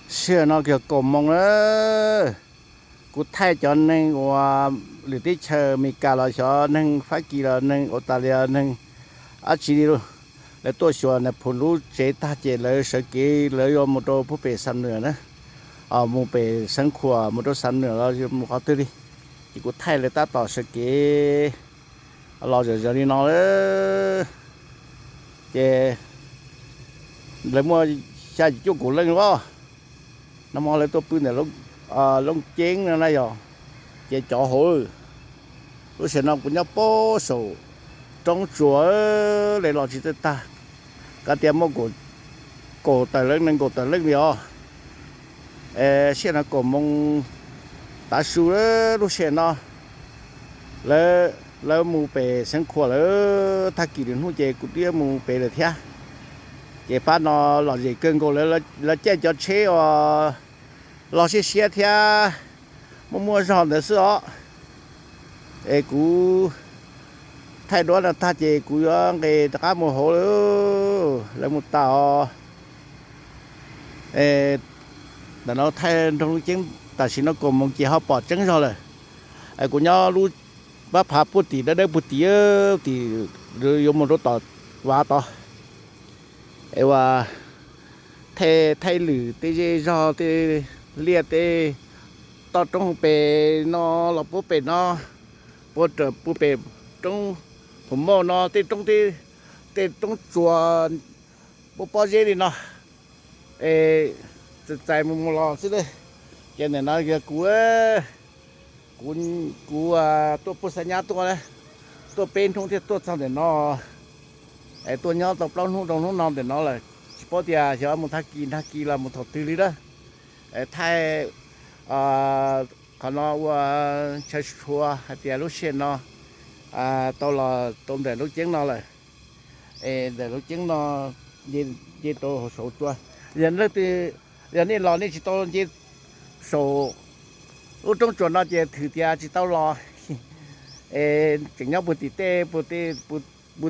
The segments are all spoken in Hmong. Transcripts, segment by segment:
Sij hawm no yog kaum moos na, kuv thaij cov neeg uas lwm teb chaws Amelikas los xyov neeg Fab Kis los neeg Australia neeg dab tsi li lauj, lawv tuaj xyuas Nais Phoo lub tsev tag ces lawv sawv kev lawv yuav mus rau pem Xam Nuam na, mus pem Xeev Khuam mus rau Xam Nuam los mus qhov twg li, ces kuv thaij lawv tab tom sawv kev los zom zaws li no lawm. Ces lawv muaj xya yim cuaj kaum leej os. Nag hmo lawv tuaj pw ntawm Looj Ceeb no na yog, ces cov hauv lub sij hawm no kuv nyob pem saum roob tsuas, lawv los tsis txawj tag, kav tias muaj kaum tawm leej nees nkaum tawm leej li os. Sij hawm no kaum moos tav su lub sij hawm no, lawv mus pem Xeev Khuam lawm, tag kis lwm hnub ces kuv twb mus pem lawm thiab. Ces pab no lom zem kawg nkaus, lawv caij cov tsheb uas loj siab siab thiab muaj muaj zog ntawd xwb os. Es kuv thaij duab no tag ces kuv yuav nqes rov qab mus hauv lawm, lawv mus tas os. Ntawm no thaij nroog Looj Ceeb, tam sim no kaum moos ces ho pom tseeb zog lawm. Kuv nyob lub pab phav puag tim dawb dawb puag tim, tim yuav mus rau tom vaj tod. Es ua thaij lwm tej zej zog tej liaj tej toj roob pem no los puag pem no, puag raws puag pem roob Phu Mauj no tej roob, tej roob tsuas puag pob zeb li no. Es txais txais mus mus los xwb. Ces ntawm no yog kuv, kuv, kuv tuaj puag Xab Nyab tuaj, tuaj peb hnub thiaj tuaj txog ntawm no. Es tuaj nyob tau plaub hnub rau hnub no ntawm no lawm, tsis paub tias xyov mus tag kis nag kis los mus thaum twg li lawm. Thaij qhov no ua chaw tshua hais tias lub sij hawm no tau los tau ntawm Looj Ceeb no lawm. Es ntawm Looj Ceeb no nce rau hauv saud tsua. Yog leej twg, yog nej los nej tsis tau nce saum lub roob tsuas no ces thwm tias tsis tau los, es tseem nyob puag tim tej, puag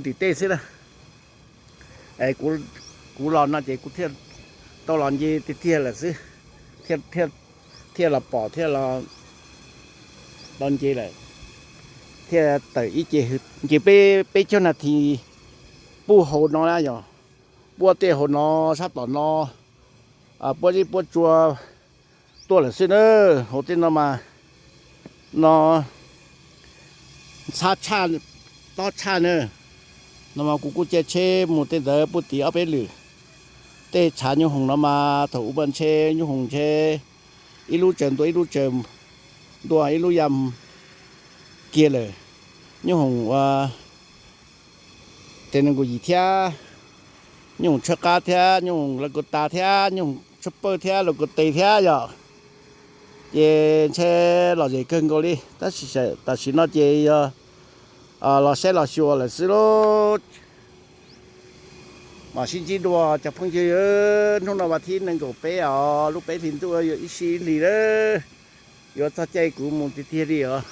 tim tej xwb na. Kuv los no ces kuv thiaj tau los nce tiag tiag lawm xwb, thiaj los pom thiaj los nce lawm, thiaj tawm ib ce, nce peb caug nas this puag hauv no na yog, puag tej hauv no, sab tom no, puag zeb puag tsua tuaj lawm xwb na. Hauv tej no mas no ntxhab tshaj, tob tshaj na. No mas kuv kuj caij tsheb mus tej ntawd puag tim ob peb lwm. Tej tshav nyoob hoom no mas thaum ub mas ntshe nyoob hoom ntshe ib lub tsaws ntua ib lub tsaws, ntua ib lub ya kiag lawm. Nyoob hoom ua tej nees nkaum yim thiab, nyoob hoom tshawb qab thiab, nyoob hoom las kaus tas thiab, nyoob hoom tshawb pawj thiab, las kaus tes thiab yom. Ces ntshe lom zem kawg nkaus li, tab sis tam sim no ces yog los saib los xyuas lawm xwb lauj. Mam sib ntsib dua cov phooj ywg, hnub no vas thib nees nkaum peb os, lub peb hlis ntuj yuav ib sij ib hlis lawm, yuav txog caij kuv mus tiag tiag li os.